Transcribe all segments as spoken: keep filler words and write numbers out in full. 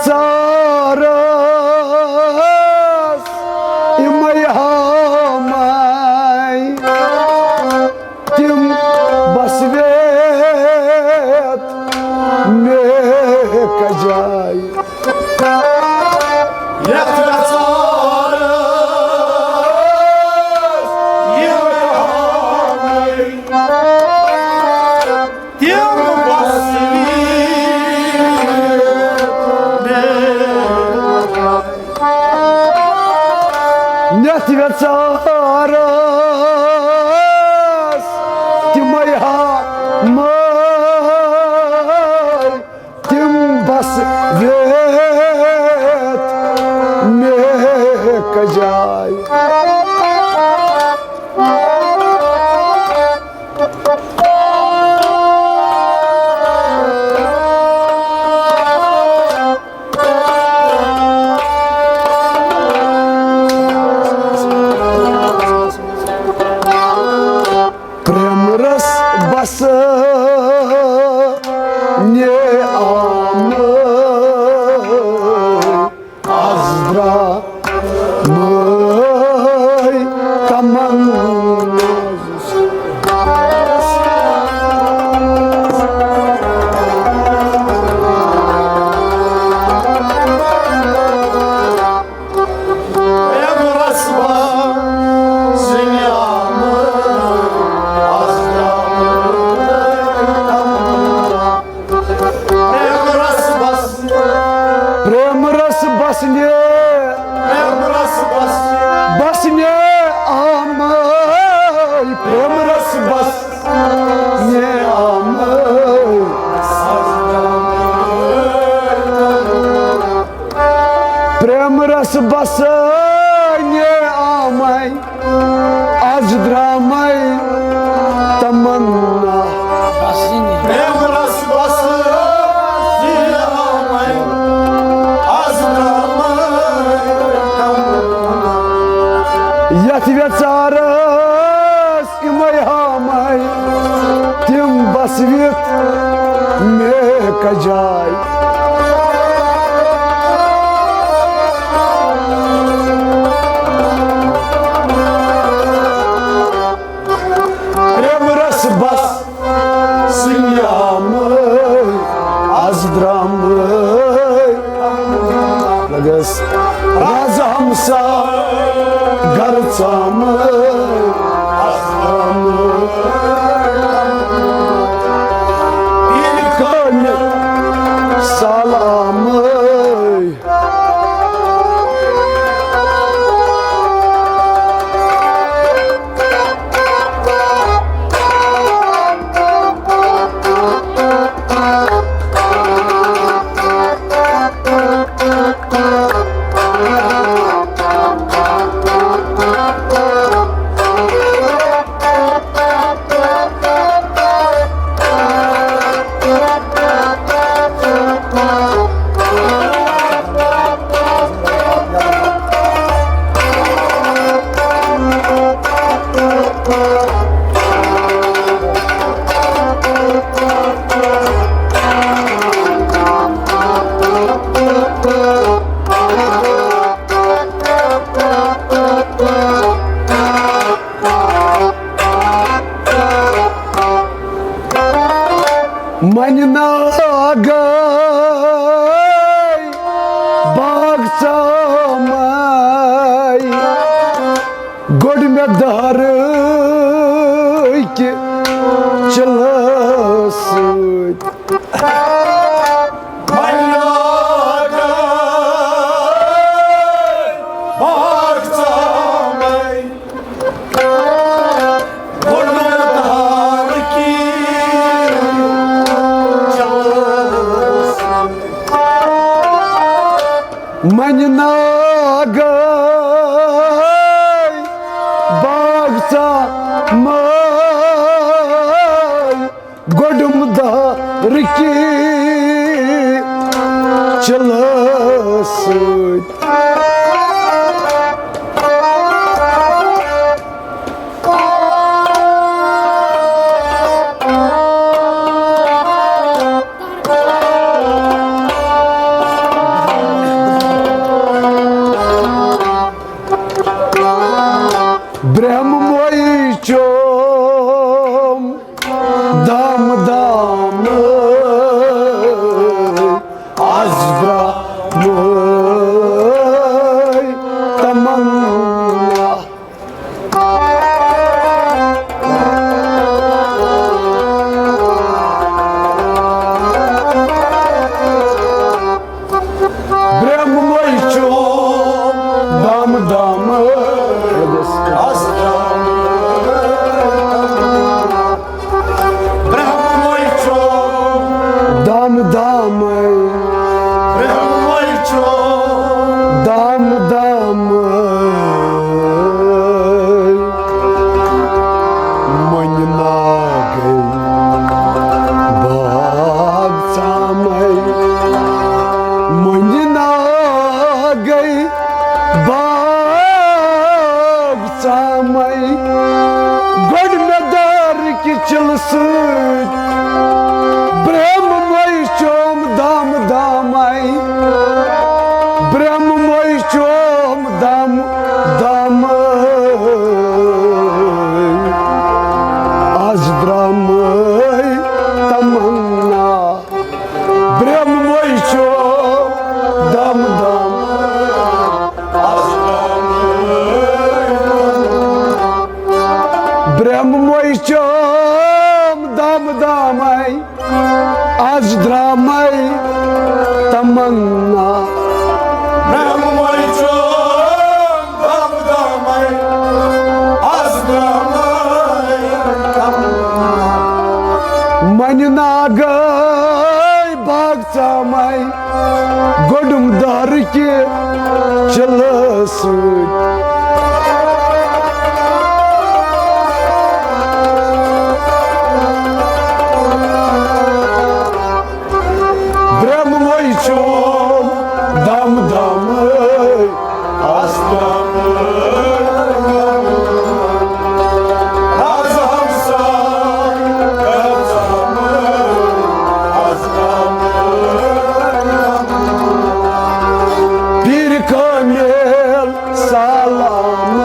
ژارس یِمے ہامے، تِم بس ویت مےٚ کجاے۔ یتھ ژارس یِمے ہامے، تِم بس ویت مےٚ نِتھ ویژارس تِمے ہامے، تِم بس ویت مےٚ کجاے۔ پرٛیمرس بس نے آمٕے، از درٛامٕے تمنا۔ پرٛیمرس بس نے، پرٛیمرس بس، بس نے آمٕے، پرٛیمرس بس نے آمٕے۔ پرٛیمرس بس نے آمٕے، از درٛامٕے تمنا۔ پرٛیمرس بس نے آمٕے، از درٛامٕے تمنا۔ یتھ ویژارس یِمے ہامے، تِم بس ویت مےٚ کجاے۔ پرٛیمرس بس سٕنٛدۍ آمٕے، از درٛامٕے۔ لگس راز ہمسا گر ژامٕے، از درٛامٕے۔ پیٖرِ کٲمِل سالامٕے۔ منہِ ناگے باغ ژامے، گوٚڑ مےٚ دارٕکہِ چِلہٕ سۭتۍ۔ منہِ ناگے باغ ژامے، منہِ ناگے باغ ژامے، گوٚڑم دارٕکہِ چِلہٕ سۭتۍ۔ برٛہمہٕ موے چھُ دامہٕ دامہٕ۔ برٛہمہٕ موے چھُ دامہٕ دامَے۔ برٛہمہٕ موے چھُ دامہٕ دامَے۔ مۄنہِ ناگَے باغ ژامَے۔ مۄنہِ ناگَے باغ ژامَے۔ گۄڈٕ مےٚ دارٕ کہِ چِلہٕ سۭتۍ۔ برٛہمہٕ موے چوم دامہٕ دامَے۔ برٛہمہٕ موے چوم دامہٕ دامَے۔ از درٛامَے تمنا۔ برٛہمہٕ موے چوم دامہٕ دامَے۔ برٛہمہٕ موے چوم دامہٕ دامَے۔ از درٛامَے تمنا۔ برٛہمہٕ موے چوم دامہٕ دامَے۔ از درٛامَے تمنا۔ مۄنہِ ناگَے باغ ژامَے۔ گۄڈُم دارٕ کہِ چِلہٕ سۭتۍ۔ برٛہمہٕ موے چوم دامہٕ دامَے۔ از درٛامَے۔ از ہمسا۔ پیٖر کٲمِل سلام۔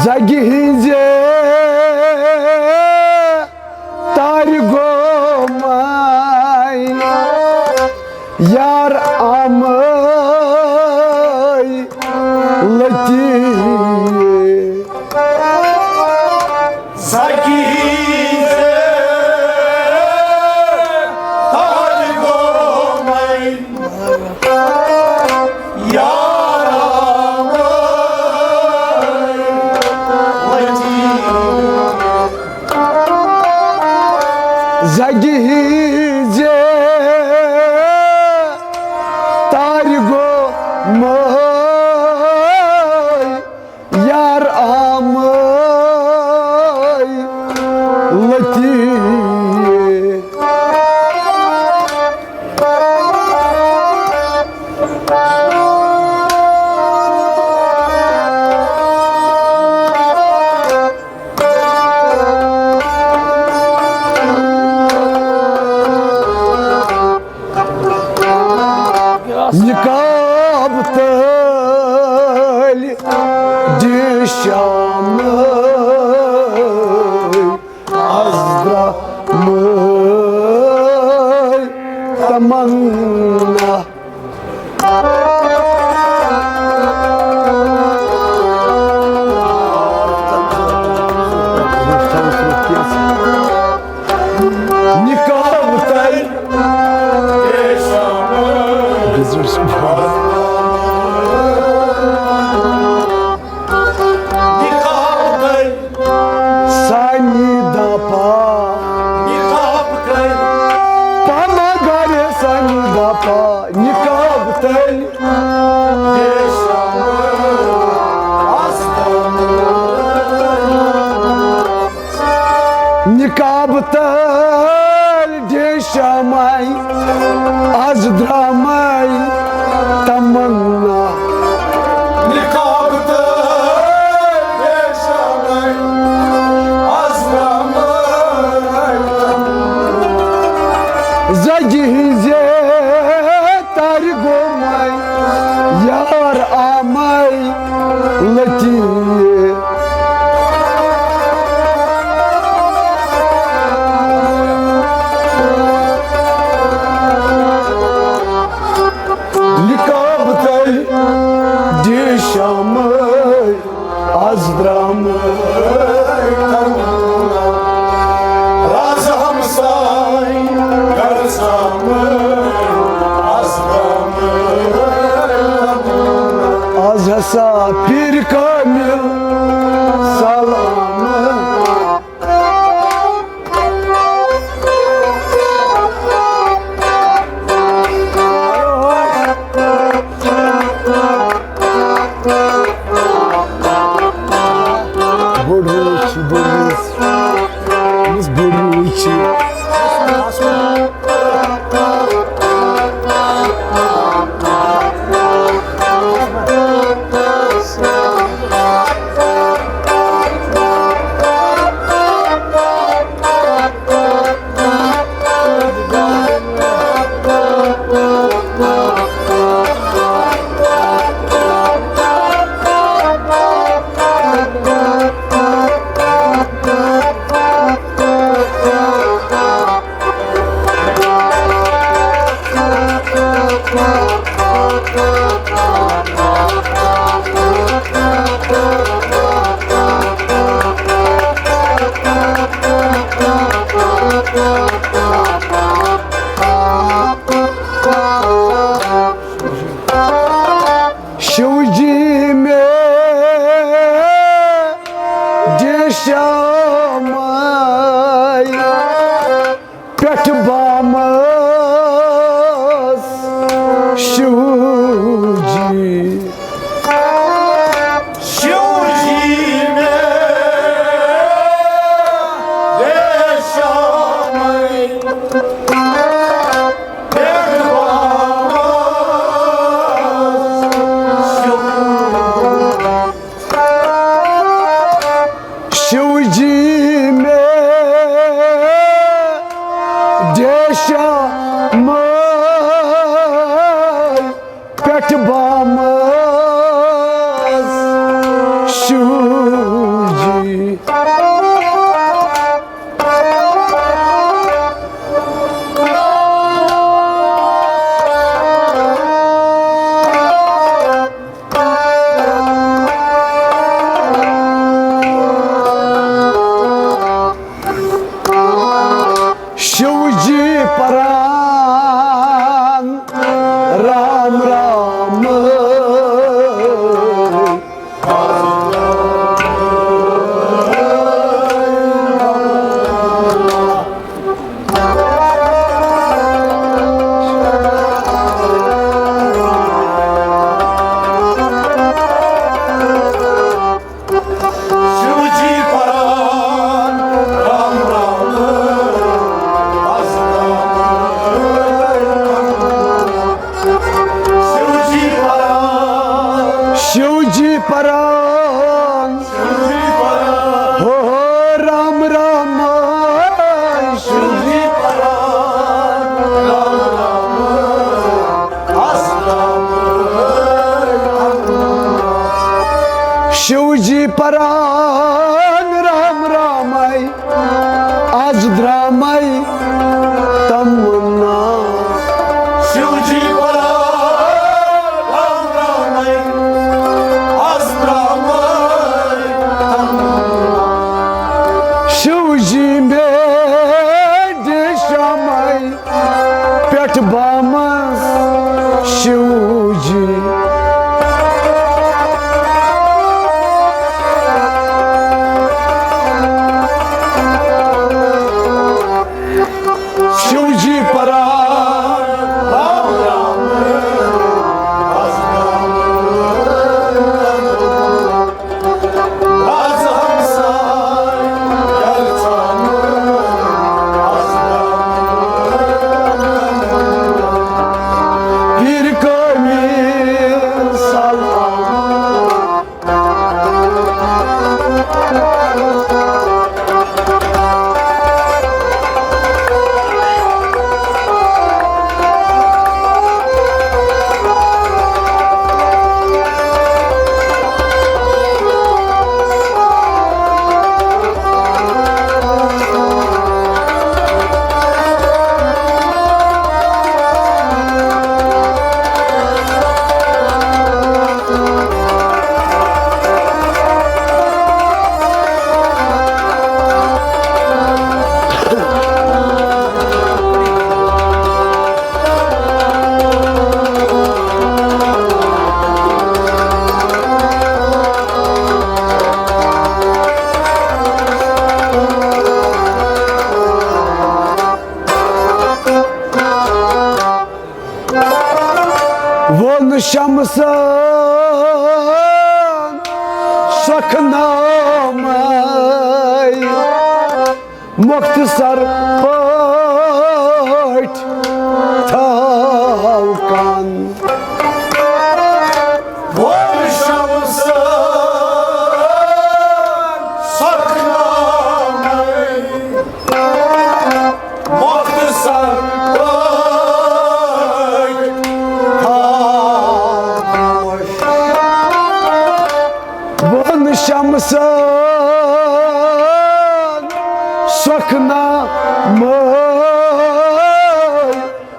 زگہِ ہٕنٛزِ تارِ گومے یار آمے لطیف۔ زگہِ ہٕنٛزِ تارِ گومے یار آمے لطیف۔ زگہِ ہٕنٛزِ تارِ گومے یار آمے لطیف۔ نقاب تٔلۍ دِ شامے از درٛامے تمنا۔ نقاب تٔلۍ سانی دپا، پما گرِ سانی دپا، بتل ڈیشامے، از درامے تمنا۔ نقاب تل ڈیشامے، از درامے تمنا۔ زگی ہنزے تر گومے، یار آمے لطیف۔ نقاب تل ڈیشامے، از درامے تمنا۔ راز ہمساے گرزامے، از درامے تمنا۔ از ہسا پیر کامل سلام۔ بوٚڑ روٗد چھُ، بوٚڑ روٗد۔ أمِس بوٚڑ روٗد چھُ۔ شِو جی مےٚ دِ شامَے پٮ۪ٹھ بامَس شِو جی۔ شِو جی مےٚ دِ شامَے شِو جی مےٚ دِ شامَے پٮ۪ٹھ بامَس شِو جی۔ شِو جی پران رام رام۔ شِو جی پران رام رام، از رام۔ شِو جی پران۔ شِو جی پران۔ شِو جی پران۔ ہو ہو رام رام۔ شِو جی پران رام رام۔ شِو جی پران رام رامَے، از درامَے تمنا۔ شِو جی پران رام رامَے، از درامَے تمنا۔ شِو جی مےٚ دِ شامَے پٮ۪ٹھ بامَس شِو جی۔ شمسن سۄکھناومے مۄختصر پٲٹھۍ تھاو کن۔ وول شمسن سۄکھناومے مۄختصر پٲٹھۍ خاموش۔ ووٚن شمسن سۄکھناومے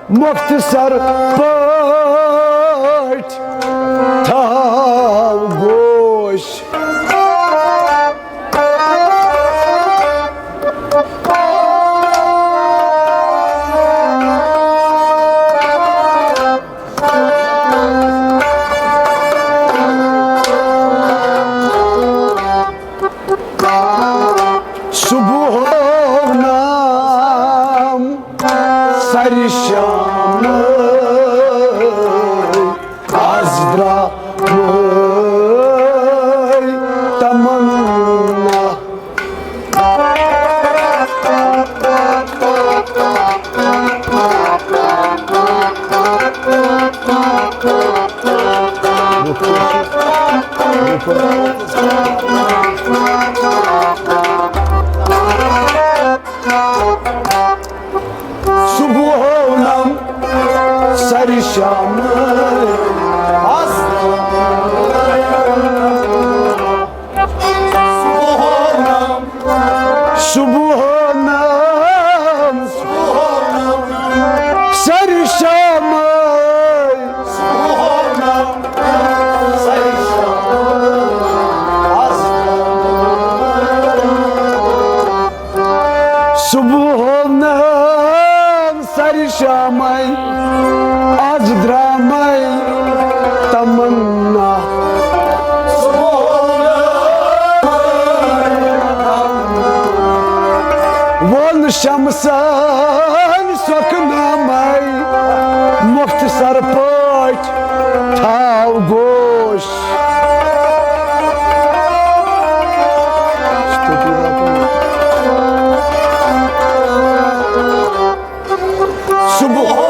مۄختصر پٲٹھۍ تھاو گوش۔ صبحو نام سرِ شامہٕ، از درٛامے تمنا۔ صبحو نام سرِ شامہٕ، از صبحو نام، صبحو نام سرِ شامہٕ، صبحو نام سرِ شامہٕ، از صبحو نام سرِ شامے، از درٛامے تمنا۔ ووٚن شمسن سۄکھناومے مۄختصر پٲٹھۍ تھاو گوش۔ صبح